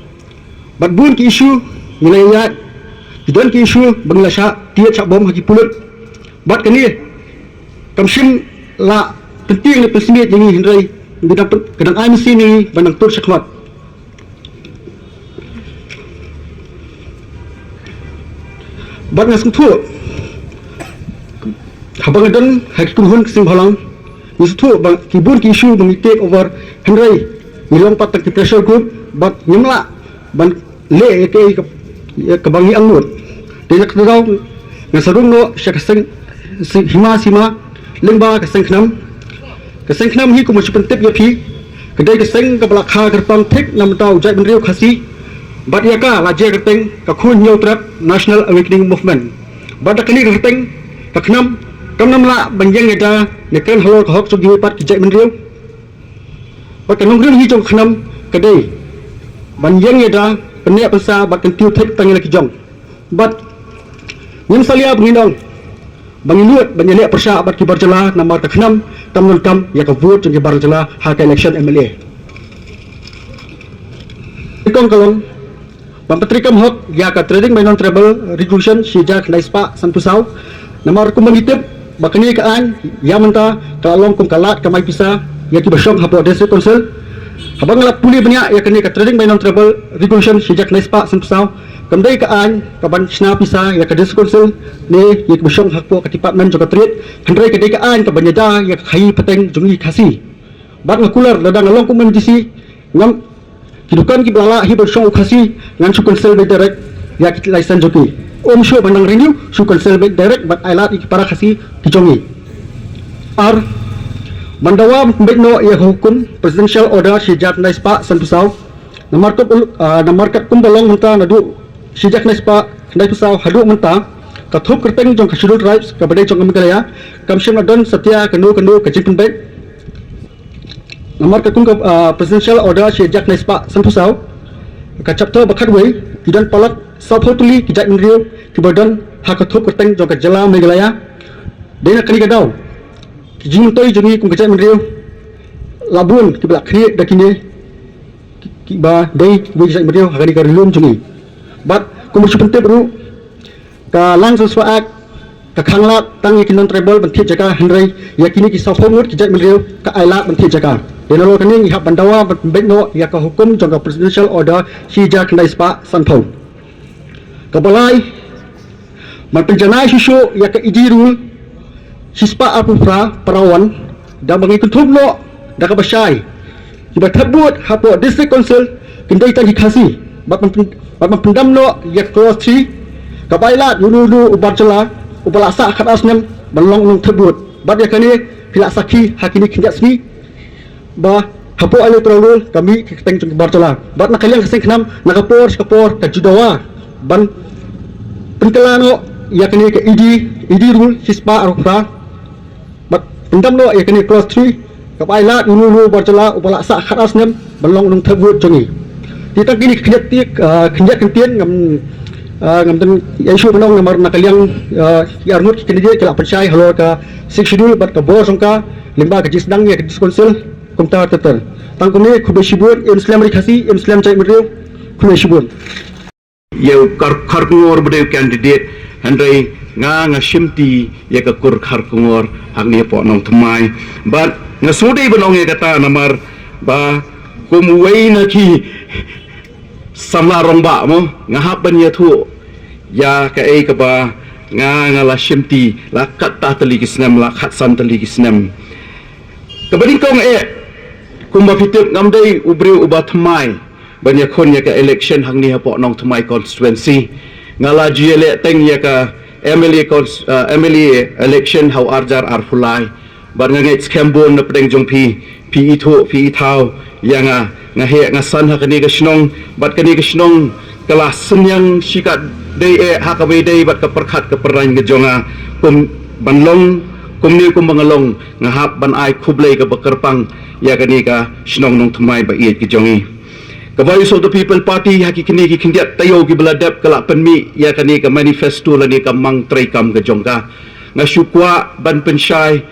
Bad bun ki issue ngi la ïaid, ki don ki issue ba ngi la shah tied shah bom ha ki pulit. Bad kane kam shym la pyntieng ne pynsmit ïa ngi, hynrei ka dang pyn-, ka dang ai mynsiem ïa ngi ban nang tur shakhmat. Bad nga sngewthuh, haba nga don ha ki kynhun ki seng bhalang, nga sngewthuh ba ki bun ki issue ba ngi take over, hynrei ngi long pat tang ki pressure group bad ngim lah ban leh ïa kaei ka, ïa kaba ngi angnud. Te na kata ka daw nga sa rung noh sha ka seng, seng hima sima lyngba ka seng KHNAM. Ka seng KHNAM hi, kumba shu pyntip ïa phi, ka dei ka seng kaba la kha kyrpang thik na ka bynta u jaitbynriew Khasi. Bad ïa ka la jer kyrteng ka Khun Hynñiewtrep National Awakening Movement. Bad da kane ka kyrteng ka KHNAM kam nang lah ban ïeng ïada ne kren halor ka hok jong kiwei pat ki jaitbynriew. Bad ka nongrim hi jong ka KHNAM ka dei ban ïeng ïada, pynneh pynsa bad kyntiew thik tang ïa la ki jong. Bad ngim salia ba ngin ong ba ngi nud ban ïaleh pyrshah bad ki bar jylla namar ka KHNAM kam donkam ïa ka vote jong ki bar jylla ha ka election M L A. Nyngkong ka long ban pyntreikam hok ïa ka Trading by Non-Tribal Regulation shi hajar khyndai spah sanphew saw. Namar kumba ngi tip ba kane ka aiñ ïa mynta ka la long kum ka lad kamai pisa ïa kiba shong hapoh District Council. Haba nga la pule bniah ïa kane ka Trading by Non-Tribal Regulation shi hajar khyndai spah sanphew saw kam dei ka aiñ ka ban shna pisa ïa ka District Council ne ïa kiba shong hapoh ka department jong ka trade, hynrei ka dei ka aiñ ka ban ïada ïa ka khaïi pateng jong ngi Khasi. Bad nga kular lada nga long kum M D C, ngam, ki dukan kiba la lah hi ban shong u Khasi ngan shu cancel beit direct ïa ki license jong ki. Ym shuh ban nang renew, shu cancel beit direct bad ai lad ïa ki para Khasi ki jong ngi. Ar, ban dawa ban pynbeit noh ïa ka hukum Presidential Order shi hajar khyndai spah sanphew saw. Namar kat ul-, ah, namar kat kumba long mynta naduh shi hajar khyndai spah khyndai phew saw haduh mynta, ka thup kyrteng jong ka Scheduled Tribes kaba dei jong ka Meghalaya kam shym la don satia kano kano ka jingpynbeit. Namar katkum ka, ah, Presidential Order shi hajar khyndai spah sanphew saw, ka chapter ba khatwei, ki don palat sawphew tylli ki jaitbynriew kiba don ha ka thup kyrteng jong ka jylla Meghalaya. Dei na kane ka daw ki jingmyntoi jong ngi kum ka jaitbynriew la bun kiba la khnieh da kine kiba dei kiwei ki jaitbynriew ha kane ka ri lum jong ngi. Bad kumba shu pyntip ruh, ka Land Transfer Act ka khanglad tang ïa ki non-tribal ban thied jaka, hynrei ïa kine ki sawphew ngut ki jaitbynriew ka ailad ban thied jaka. Ïa nalor kane ngi hap ban dawa ban beit noh ïa ka hukum jong ka Presidential Order shi hajar khyndai spah sanphew. Kaba lai, ban pynjanai shuh shuh ïa ka E D Rule shispah arphew phra, para wan, da ba ngi kynthup noh da kaba shai kiba thep vote hapoh District Council kin dei tang ki Khasi. Bad ban pyn-, bad ban pyndam noh ïa ka clause three kaba ailad ïa uno uno u bar jylla uba la sah khatar snem ban long u nongthep vote. Bad ïa kane phi la sakhi ha kine khyndiat sngi ba hapoh electoral roll ka mih ka kyrteng jong ki bar jylla. Bad na ka liang ka seng khnam, na ka por sha ka por ka ju dawa ban pynkylla noh ïa kane ka E D, E D Rule shispah arphew phra. Bad pyndam noh ïa kane clause three kaba ailad ïa uno uno u bar jylla uba la sah khatar snem ban long u nongthep vote jong ngi. Te tang kine ki khyndiat, ah, khyndiat kyntien ngam, ah, ngam don ïa shuh ban ong namar na ka liang, ah, ki arngut ki candidate ki la pynshai halor ka Sixth Schedule bad ka bor jong ka lyngba ka jingsdang ïa ka District Council kumta ter ter. Tang kumne, khublei shibun, im slem ri Khasi, im slem jaitbynriew, khublei shibun. Ïa u Kar-, Kharkongor ba dei u candidate, hynrei nga, nga shimti ïa ka kur Kharkongor hangne hapoh Nongthymmai. Bad nga sngewdei ban ong ïa kata namar ba kum uwei na ki samla rangbah mo, nga hap ban ïathuh ïa kaei kaba nga, nga la shimti la katta tylli ki snem, la khatsan tylli ki snem. Kaba nyngkong eh, kumba phi tip ngam dei u briew uba thymmai ban ïakhun ïa ka election hangne hapoh Nongthymmai constituency. Nga la ju ïaleh teng ïa ka M L A cons-, uh, M L A election ha u arhajar arphew lai. Bad nga ngeit skhem bun na pdeng jong phi, phi ithuh, phi ithaw ïa nga, nga heh, nga san ha kane ka shnong, bad kane ka shnong ka la synñiang shikatdei eh ha kaba ïadei bad ka pyrkhat ka pyrshang ka jong nga. Kum ban long kumne kumba nga long, nga hap ban ai khublei kaba kyrpang ïa kane ka shnong Nongthymmai ba ïeit ka jong ngi. Ka Voice of the People Party ha ki kine ki khyndiat taïew kiba la dep ka la pynmih ïa kane ka manifesto lane ka mang treikam ka jong ka. Nga shu kwah ban pynshai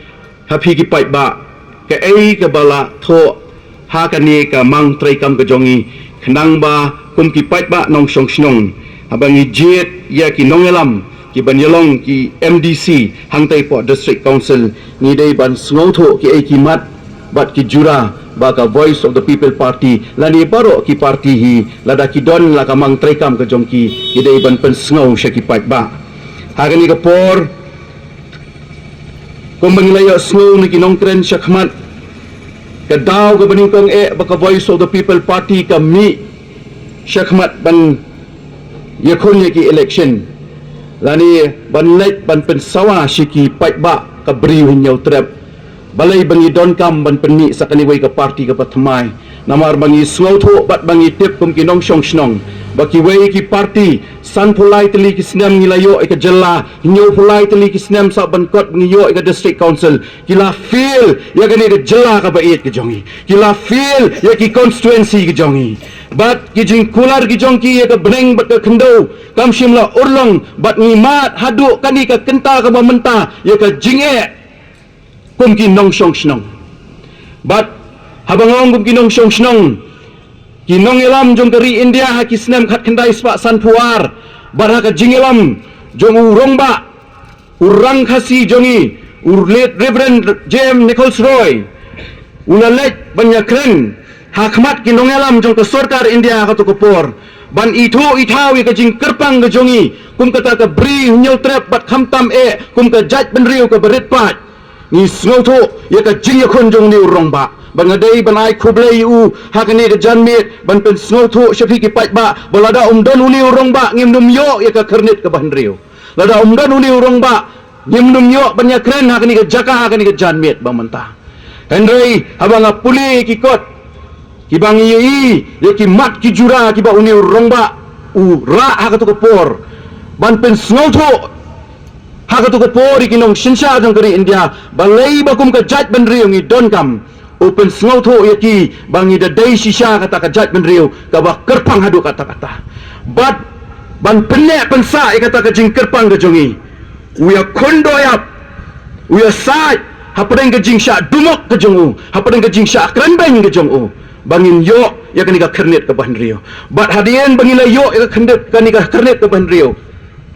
ha phi ki paidbah kaei kaba la thoh ha kane ka mang treikam ka jong ngi, khnang ba kum ki paidbah nongshong shnong, haba ngi jied ïa ki nongïalam kiban ïalong ki M D C hangtai hapoh District Council, ngi dei ban sngewthuh kiei ki mat bad ki jura ba ka Voice of the People Party lane baroh ki party hi, lada ki don la ka mang treikam ka jong ki, ki dei ban pynsngew sha ki paidbah. Ha kane ka por, kumba ngi la ïohsngew na ki nongkren shakhmat, ka daw kaba nyngkong eh ba ka Voice of the People Party ka mih shakhmat ban ïakhun ïa ki election lane ban leit ban pynsawa sha ki paidbah ka Bri u Hynñiewtrep. Balei ba ngi donkam ban pynmih sa kane wei ka party kaba thymmai? Namar ba ngi sngewthuh bad ba ngi tip kum ki nongshong shnong ba kiwei ki party, sanphew lai tylli ki snem ngi la ïoh ïa ka jylla, hynñiewphew lai tylli ki snem sah ban kot ba ngi ïoh ïa ka District Council, ki la fail ïa kane ka jylla kaba ïeit ka jong ngi, ki la fail ïa ki constituency ka jong ngi. Bad ki jingkular ki jong ki ïa ka bneng bad ka khyndew kam shym la urlong, bad ngi mad haduh kane ka kynta kaba mynta ïa ka jingeh kum ki nongshong shnong. Bad haba nga ong kum ki nongshong shnong, ki nongïalam jong ka ri India ha ki snem khatkhyndai spah sanphew ar, bad ha ka jingïalam jong u rangbah, u Rang Khasi jong ngi, u late Reverend J M Nichols Roy, u la leit ban ïakren ha khmat ki nongïalam jong ka sorkar India ha kato ka por, ban ithuh ithaw ïa ka jingkyrpang ka jong ngi kum kata ka Bri u Hynñiewtrep bad khamtam eh kum ka jaitbynriew kaba rit paid. Ngi sngewthuh ïa ka jingïakhun jong une u rangbah, bad nga dei ban ai khublei ïa u ha kane ka janmiet ban pynsngewthuh sha phi ki paidbah ba lada um don une u rangbah ngim nym ïoh ïa ka khyrnit kaba hynriew. Lada um don une u rangbah ngim nym ïoh ban ïakren ha kane ka jaka ha kane ka janmiet ba mynta. Hynrei haba nga pule ki kot kiba ngi ïohi ïa ki mat ki jura kiba une u rangbah u rah ha kato ka por, ban pynsngewthuh ha kato ka por ïa ki nongsynshar jong ka ri India, balei ba kum ka jaitbynriew ngi donkam u pynsngewthuh ïa ki ba ngi da dei shisha kata ka jaitbynriew kaba kyrpang haduh katta katta. Bad ban pynneh pynsah ïa kata ka jingkyrpang ka jong ngi, u ïakhun doh ïap, u ïasaid hapdeng ka jingshah dumok ka jong u, hapdeng ka jingshah kren beiñ ka jong u. ba ngin ïoh ïa kane ka khyrnit kaba hynriew. Bad hadien ba ngi la ïoh ïa ka khyrnit, kane ka khyrnit kaba hynriew,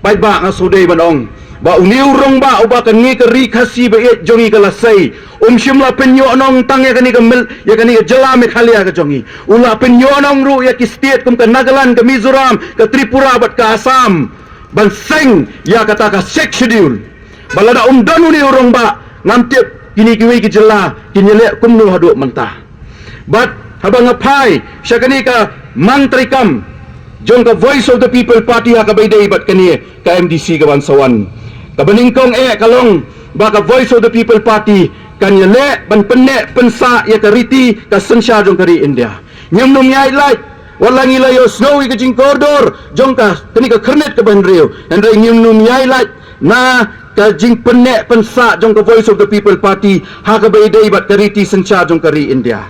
paidbah, nga shu dei ban ong ba une u rangbah uba kane ka ri Khasi ba ïeit jong ngi ka la sei, um shym la pynïoh nong tang ïa kane ka mil, ïa kane ka jylla Meghalaya ka jong ngi. U la pynïoh nong ruh ïa ki state kum ka Nagaland, ka Mizoram, ka Tripura bad ka Assam ban seng ïa kata ka Sixth Schedule. Ba lada um don une u rangbah, ngam tip kine kiwei ki jylla kin ïaleh kumno haduh mynta. Bad haba nga phai sha kane ka mang treikam jong ka Voice of the People Party ha kaba ïadei bad kane ka M D C ka ban sa wan, kaba nyngkong eh ka long ba ka Voice of the People Party kan ïaleh ban pynneh pynsah ïa ka riti ka synshar jong ka ri India. Ngim nym ïaid lait, wat la ngi la ïohsngew ïa ka jingkordor jong ka, kane ka khyrnit kaba hynriew, hynrei ngim nym ïaid lait na ka jingpynneh pynsah jong ka Voice of the People Party ha kaba ïadei bad ka riti synshar jong ka ri India.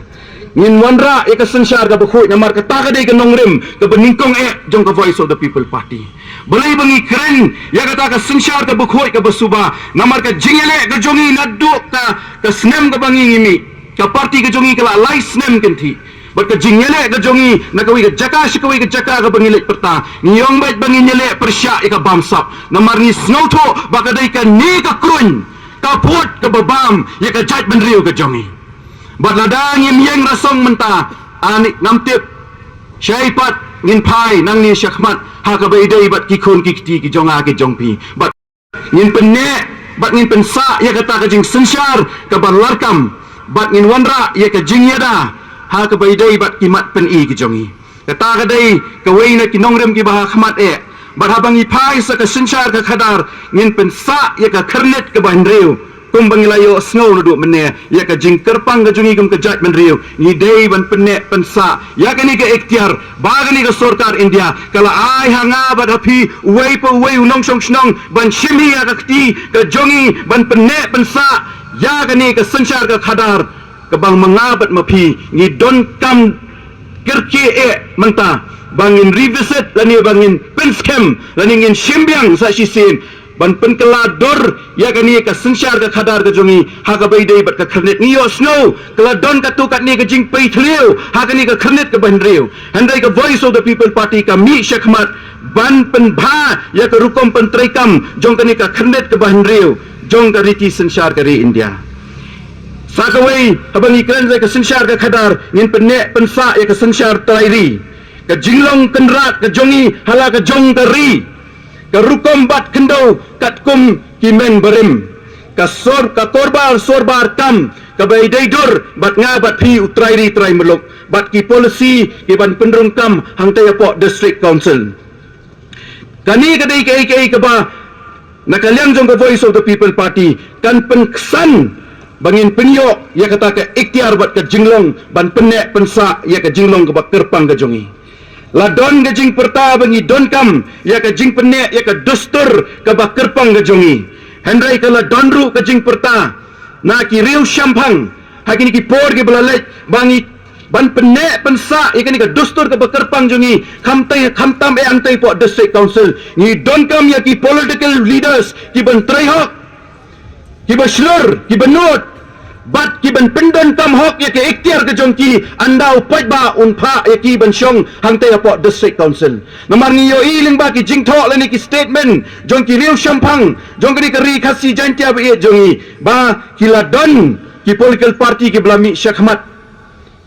Ngin wanrah ïa ka synshar kaba khuid namar kata ka dei ka nongrim kaba nyngkong eh jong ka Voice of the People Party. Balei ba ngi kren ïa kata ka synshar kaba khuid kaba suba? Namar ka jingïaleh ka jong ngi naduh ka, ka snem kaba ngi ngi mih, ka party ka jong ngi ka la lai snem kynthih. Bad ka jingïaleh ka jong ngi na kawei ka jaka sha kawei ka jaka kaba ngi leit pyrta, ngi ong beit ba ngin ïaleh pyrshah ïa ka bamsap. Namar ngi sngewthuh ba ka dei kane ka kruiñ, ka pud kaba bam ïa ka jaitbynriew ka jong ngi. Bad lada ngim ïeng rasong mynta, ani ngam tip shaei pat ngin phai nangne shakhmat ha kaba ïadei bad ki khun ki kti ki jong nga ki jong phi. Bad ngin pynneh bad ngin pynsah ïa kata ka jingsynshar kaba larkam, bad ngin wanrah ïa ka jingïada ha kaba ïadei bad ki mat pyni ki jong ngi. Kata ka dei kawei na ki nongrim kiba ha khmat eh. Bad haba ngi phai sha ka synshar ka khadar, ngin pynsah ïa ka khyrnit kaba hynriew. Kumba ngi la ïohsngew naduh mynne, ïa ka jingkyrpang ka jong ngi kum ka jaitbynriew, ngi dei ban pynneh pynsah ïa kane ka iktiar ba kane ka sorkar India ka la ai ha nga bad ha phi uwei pa uwei u nongshong shnong ban shim hi ïa ka kti ka jong ngi ban pynneh pynsah ïa kane ka synshar ka khadar. Kaba ma nga bad ma phi ngi donkam kyrkieh eh mynta ba ngin revisit lane ba ngin pynskhem lane ngin shim biang sa shisien ban pynkylla dur ïa kane ka synshar ka khadar ka jong ngi ha kaba ïadei bad ka khyrnit. Ngi ïohsngew ka la don katto katne ka jingpei thliew ha kane ka khyrnit kaba hynriew. Hynrei ka Voice of the People Party ka mih shakhmat ban pynbha ïa ka rukom pyntreikam jong kane ka khyrnit kaba hynriew jong ka riti synshar ka ri India. Sa kawei, haba ngi kren ïa ka synshar ka khadar, ngin pynneh pynsah ïa ka synshar trai ri. Ka jinglong kynrad ka jong ngi ha la ka jong ka ri, ka rukom bat khyndew katkum ki meng barim, ka sor, ka korbar sorbar kam kaba ïadei dur bad nga bad phi u trai ri trai muluk, bad ki policy ki ban pynrung kam hangta hapoh District Council. Kane ka dei kaei kaei kaba na ka liang jong ka Voice of the People Party kan pynksan ba ngin pynïoh ïa kata ka iktiar bad ka jinglong ban pynneh pynsah ïa ka jinglong kaba kyrpang ka jong ngi. La don ka jingpyrta ba ngi donkam ïa ka jingpynneh ïa ka dustur kaba kyrpang ka jong ngi. Hynrei ka la don ruh ka jingpyrta na ki riew shemphang ha kine ki por kiba la leit ba ngi ban pynneh pynsah ïa kane ka dustur kaba kyrpang jong ngi, khamtam, khamtam eh hangta hapoh District Council. Ngi donkam ïa ki political leaders ki ban trei hok, ki ba shlur, ki ba nud, bad ki ban pyndonkam hok ïa ka iktiar ka jong ki, ynda u paidbah un phah ïa ki ban shong hangta hapoh District Council. Namar ngi ïohi lyngba ki jingthoh lane ki statement jong ki riew shemphang jong kane ka ri Khasi Jaiñtia ba ïeit jong ngi ba ki la don ki political party kiba la mih shakhmat.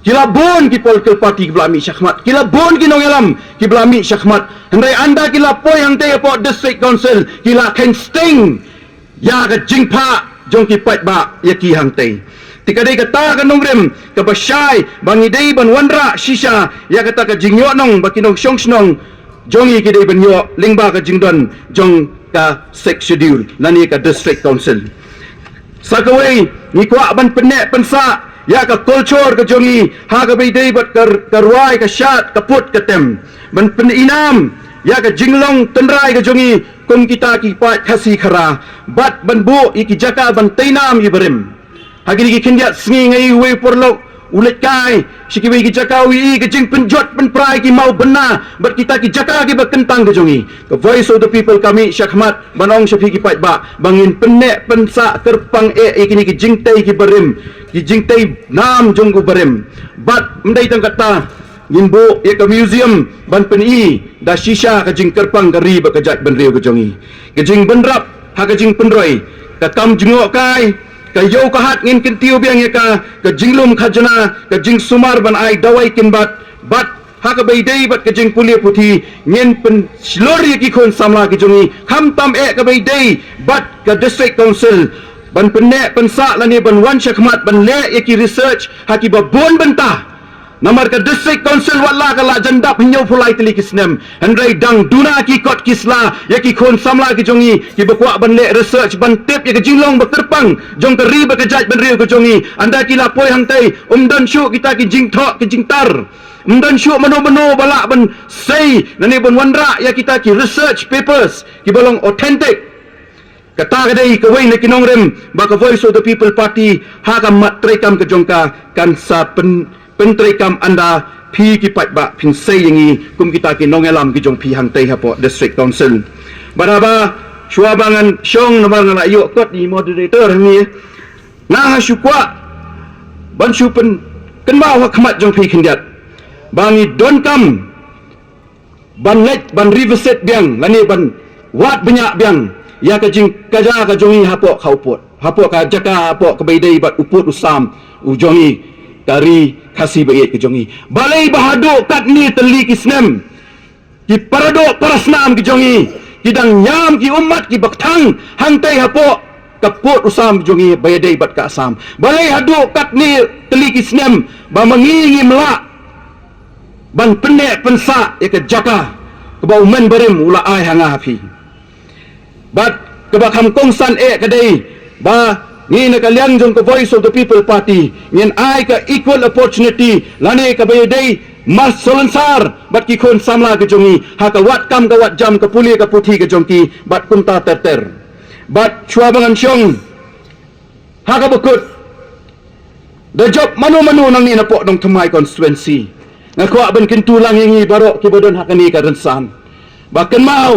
Ki la bun ki political party kiba la mih shakhmat. Ki la bun ki nongïalam kiba la mih shakhmat. Hynrei ynda ki la poi hangta hapoh District Council, ki la kheiñ sting ïa ka jingphah jong ki paidbah ïa ki hangta. Te ka dei kata ka nongrim kaba shai ba ngi dei ban wanrah shisha ïa kata ka jingïohnong ba ki nongshong shnong jong ngi ki dei ban ïoh lyngba ka jingdon jong ka Sixth Schedule lane ka District Council. Sa kawei, ngi kwah ban pynneh pynsah ïa ka culture ka jong ngi ha kaba ïadei bad ka, ka rwai, ka shad, ka put, ka tem. Ban pynïnam ïa ka jinglong tynrai ka jong ngi kum kita ki paid Khasi Khara, bad ban buh ïa ki jaka ban tei nam ïa barim. Ha kine ki khyndiat sngi nga ïohi uwei u paralok u leit kai sha kiwei ki jaka, u ïohi ka jingpynjot pynpra ïa ki maw bynna bad kita ki jaka kiba kyntang ka jong ngi. Ka Voice of the People ka mih shakhmat ban ong sha phi ki paidbah ba ngin pynneh pynsah kyrpang eh ïa kine ki jingtei kiba rim, ki jingtei nam jong u barim. Bad ym dei tang katta, ngin buh ïa ka museum ban pyni da shisha ka jingkyrpang ka ri bad ka jaitbynriew ka jong ngi. Ka jingbynrap ha ka jingpynroi, ka kam jngohkai, ka ïew ka hat ngin kyntiew biang ïa ka, ka jinglum khajna, ka jingsumar ban ai dawai kynbat, bad ha kaba ïadei bad ka jingpule puthi ngin pynshlur ïa ki khun samla ki jong ngi, khamtam eh kaba ïadei bad ka District Council ban pynneh pynsah lane ban wan shakhmat ban leh ïa ki research ha kiba bun bynta. Namar ka District Council wat la ka la jan dap hynñiewphew lai tylli ki snem, hynrei dang duna ki kot ki sla ïa ki khun samla ki jong ngi kiba kwah ban leh research ban tip ïa ka jinglong ba kyrpang jong ka ri bad ka jaitbynriew ka jong ngi. Ynda ki la poi hangtei, ym don shuh kita ki jingthoh ki jingtar, ym don shuh mano mano ba lah ban sei lane ban wanrah ïa kita ki research papers kiba long authentic. Kata ka dei kawei na ki nongrim ba ka Voice of the People Party ha ka mat treikam ka jong ka kan sa pyn, pyntreikam ynda phi ki paidbah phin sei ïa ngi kum kita ki nongïalam ki jong phi hangtei hapoh District Council. Bad haba shuwa ba ngan shong, namar nga la ïoh kot ïa i moderator hangne, nga ha shu kwah ban shu pynkynmaw ha khmat jong phi khyndiat ba ngi donkam ban leit ban revisit biang lane ban wad bniah biang ïa ka jingkhaja ka jong ngi hapoh ka u pud, hapoh ka jaka, hapoh kaba ïadei bad u pud u sam u jong ngi, ka ri Khasi ba ïeit ka jong ngi. Balei ba haduh katne tylli ki snem ki paradoh parasnam ki jong ngi ki dang ñiam ki ummat kiba kthang hangtei hapoh ka pud u sam ki jong ngi ba ïadei bad ka Assam? Balei haduh katne tylli ki snem ba ma ngi ngim lah ban pynneh pynsah ïa ka jaka kaba u men barim u la ai ha nga ha phi? Bad kaba kham kongsan eh ka dei ba ngi na ka liang jong ka Voice of the People Party ngin ai ka equal opportunity lane kaba ïadei mar solansar bad ki khun samla ki jong ngi ha ka wad kam ka wad jam, ka pule ka puthi ka jong ki bad kumta ter ter. Bad shuwa ba ngan shong ha kaba kut, da jop mano mano nangne napoh Nongthymmai constituency, nga kwah ban kyntu lang ïa ngi baroh kiba don ha kane ka rynsan ba kynmaw,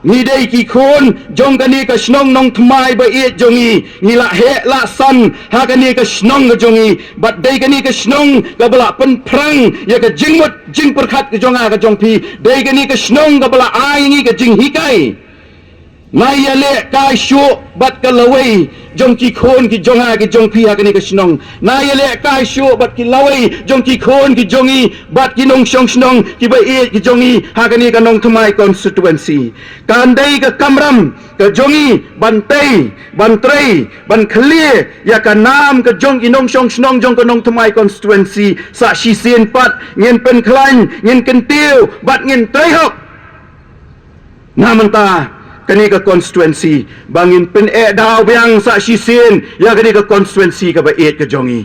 ngi dei ki khun jong kane ka shnong Nongthymmai ba ïeit jong ngi. Ngi la heh la san ha kane ka shnong ka jong ngi bad dei kane ka shnong kaba la pynphrang ïa ka jingmut jingpyrkhat ka jong nga ka jong phi. Dei kane ka shnong kaba la ai ïa ngi ka jinghikai. Nai ïalehkai shuh bad ka lawei jong ki khun ki jong nga ki jong phi ha kane ka shnong. Nai ïalehkai shuh bad ki lawei jong ki khun ki jong ngi bad ki nongshong shnong kiba ïeit ki jong ngi ha kane ka Nongthymmai constituency. Kan dei ka kamram ka jong ngi ban tei ban trei ban khlieh ïa ka nam ka jong ki nongshong shnong jong ka Nongthymmai constituency. Sa shisien pat ngin pynkhlaiñ, ngin kyntiew bad ngin trei hok na mynta kane ka constituency ba ngin pyneh daw biang sa shisien ïa kane ka constituency kaba ïeit ka jong ngi.